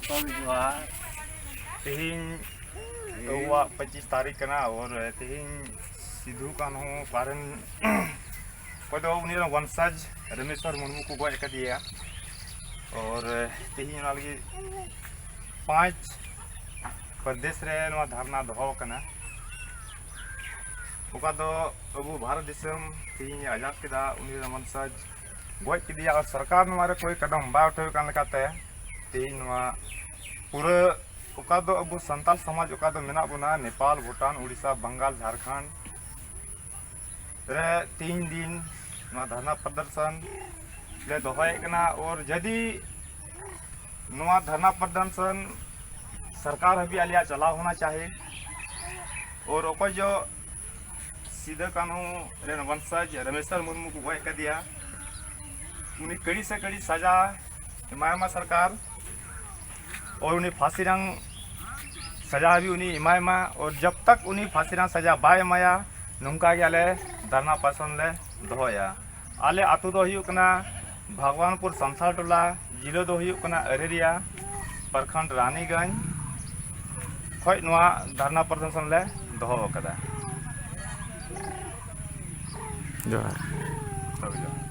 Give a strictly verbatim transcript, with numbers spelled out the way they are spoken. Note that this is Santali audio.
ᱡᱚᱦᱟᱨ᱾ ᱛᱮᱦᱮᱧ ᱟᱵᱚᱣᱟᱜ ᱯᱚᱸᱪᱤᱥ ᱛᱟᱹᱨᱤᱠᱷ ᱠᱟᱱᱟ, ᱟᱨ ᱛᱮᱦᱮᱧ ᱥᱤᱫᱷᱩ ᱠᱟᱹᱱᱦᱩ ᱚᱠᱟᱨᱮᱱ ᱚᱠᱚᱭ ᱫᱚ ᱩᱱᱤ ᱨᱮᱱ ᱵᱚᱝᱥᱚᱡᱽ ᱨᱟᱢᱮᱥᱣᱚᱨ ᱢᱩᱨᱢᱩ ᱠᱚ ᱜᱚᱡ ᱟᱠᱟᱫᱮᱭᱟ᱾ ᱟᱨ ᱛᱮᱦᱮᱧ ᱚᱱᱟ ᱞᱟᱹᱜᱤᱫ ᱯᱟᱸᱪ ᱯᱨᱚᱫᱮᱥ ᱨᱮ ᱱᱚᱣᱟ ᱫᱷᱟᱨᱱᱟ ᱫᱚᱦᱚ ᱟᱠᱟᱱᱟ᱾ ᱚᱠᱟ ᱫᱚ ᱟᱵᱚ ᱵᱷᱟᱨᱚᱛ ᱫᱤᱥᱚᱢ ᱛᱮᱦᱮᱧ ᱟᱡᱟᱫ ᱠᱮᱫᱟ, ᱩᱱᱤ ᱨᱮᱱ ᱵᱚᱝᱥᱚᱡᱽ ᱜᱚᱡ ᱠᱮᱫᱮᱭᱟ, ᱟᱨ ᱥᱚᱨᱠᱟᱨ ᱱᱚᱣᱟ ᱨᱮ ᱠᱳᱭ ᱠᱟᱫᱚᱢ ᱵᱟᱭ ᱩᱴᱷᱟᱹᱣ ᱠᱟᱱ ᱞᱮᱠᱟᱛᱮ ᱛᱮᱦᱮᱧ ᱱᱚᱣᱟ ᱯᱩᱨᱟᱹ ᱚᱠᱟ ᱫᱚ ᱟᱵᱚ ᱥᱟᱱᱛᱟᱲ ᱥᱚᱢᱟᱡᱽ ᱚᱠᱟ ᱫᱚ ᱢᱮᱱᱟᱜ ᱵᱚᱱᱟ, ᱱᱮᱯᱟᱞ, ᱵᱷᱩᱴᱟᱱ, ᱩᱲᱤᱥᱥᱟ, ᱵᱟᱝᱜᱟᱞ, ᱡᱷᱟᱲᱠᱷᱚᱸᱰ ᱨᱮ ᱛᱤᱱ ᱫᱤᱱ ᱱᱚᱣᱟ ᱫᱷᱟᱨᱱᱟ ᱯᱨᱚᱫᱚᱨᱥᱚᱱ ᱞᱮ ᱫᱚᱦᱚᱭᱮᱫ ᱠᱟᱱᱟ᱾ ᱟᱨ ᱡᱩᱫᱤ ᱱᱚᱣᱟ ᱫᱷᱟᱨᱱᱟ ᱯᱨᱚᱫᱚᱨᱥᱚᱱ ᱥᱚᱨᱠᱟᱨ ᱦᱟᱹᱵᱤᱡ ᱟᱞᱮᱭᱟᱜ ᱪᱟᱞᱟᱣ ᱦᱚᱸ ᱪᱟᱦᱮ, ᱟᱨ ᱚᱠᱚᱭ ᱡᱚ ᱥᱤᱫᱩ ᱠᱟᱹᱱᱦᱩ ᱨᱮᱱ ᱵᱚᱝᱥᱚᱡᱽ ᱨᱟᱢᱮᱥᱣᱚᱨ ᱢᱩᱨᱢᱩ ᱠᱚ ᱜᱚᱡ ᱠᱟᱫᱮᱭᱟ, ᱩᱱᱤ ᱠᱟᱹᱲᱤ ᱥᱮ ᱠᱟᱹᱲᱤ ᱥᱟᱡᱟ ᱮᱢᱟᱭ ᱢᱟ ᱥᱚᱨᱠᱟᱨ, ᱟᱨ ᱩᱱᱤ ᱯᱷᱟᱸᱥᱤ ᱨᱮᱱᱟᱝ ᱥᱟᱡᱟ ᱦᱟᱹᱵᱤᱡ ᱩᱱᱤ ᱮᱢᱟᱭ ᱢᱟ, ᱟᱨ ᱡᱟᱵ ᱛᱟᱠ ᱩᱱᱤ ᱯᱷᱟᱸᱥᱤ ᱨᱮᱱᱟᱝ ᱥᱟᱡᱟ ᱵᱟᱭ ᱮᱢᱟᱭᱟ, ᱱᱚᱝᱠᱟ ᱜᱮ ᱟᱞᱮ ᱫᱷᱟᱨᱱᱟ ᱯᱨᱚᱫᱚᱨᱥᱚᱱ ᱞᱮ ᱫᱚᱦᱚᱭᱟ᱾ ᱟᱞᱮ ᱟᱹᱛᱩ ᱫᱚ ᱦᱩᱭᱩᱜ ᱠᱟᱱᱟ ᱵᱷᱚᱜᱽᱣᱟᱱᱯᱩᱨ ᱥᱟᱱᱛᱟᱲ ᱴᱚᱞᱟ, ᱡᱤᱞᱟᱹ ᱫᱚ ᱦᱩᱭᱩᱜ ᱠᱟᱱᱟ ᱟᱨᱮᱨᱤᱭᱟ, ᱯᱨᱚᱠᱷᱚᱸᱰ ᱨᱟᱱᱤᱜᱚᱸᱡᱽ ᱠᱷᱚᱱ ᱱᱚᱣᱟ ᱫᱷᱟᱨᱱᱟ ᱯᱨᱚᱫᱚᱨᱥᱚᱱ ᱞᱮ ᱫᱚᱦᱚ ᱟᱠᱟᱫᱟ᱾ ᱡᱚᱦᱟᱨ᱾ ᱦᱳᱭ, ᱡᱚᱦᱟᱨ᱾